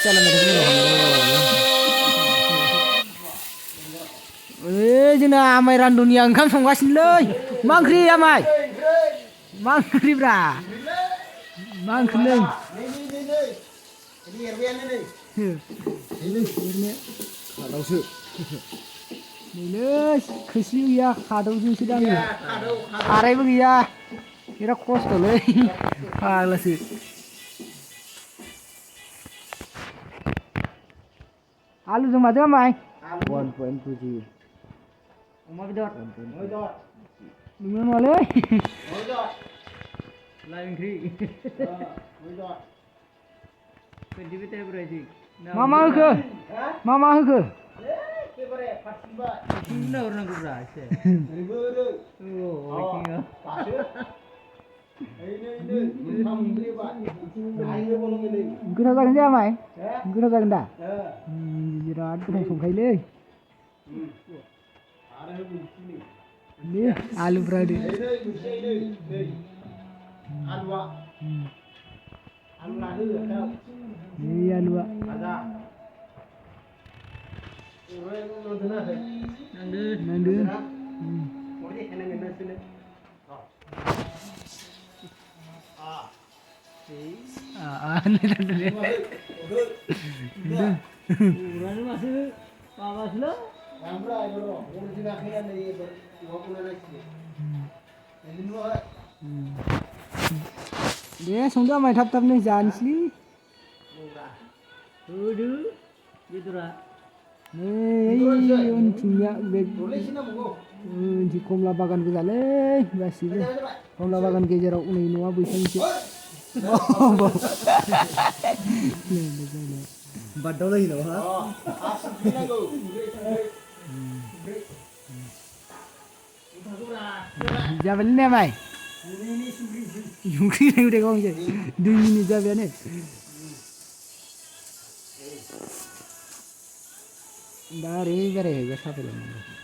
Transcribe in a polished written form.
जालांबाय थागोन जोंना आमाय रान्दनिया ओंखाम संगासिनोलै मा ओंख्रि आमाय मा ओंख्रिब्रा मा ओंख्रिलै खादावसो नैलै खोस्लि गैया खादौजोंसो दाङो सारायबो गैया बिराद खस्थ'लै फाग्लासो आलुजों माजों आमाय 1.2 kg अमा बेदर नोंना नङालै लाइ ओंख्रि मा होखो मा होखो हरनांगौब्रा एसे गोथाव जागोन जाया माय गोथाव जागोन दा बिराद गोथाव संखायोलै आलुफ्रा होदो नै आलुआ नांदो दे संदो आमाय थाब थाबनो जानोसै होदो बेदरा नै उनथिंनिया बे उनथिं कमला बागान गोजालै गासिबो कमला बागान गेजेराव नै न'आ बैसांसो बादावलायो नामा जाबायलै ने माय संख्रि होनांगौ दे गावसो 2 मिनिट जाबायानो दा ओरै बेरायहैबाय साफायलांनांगौ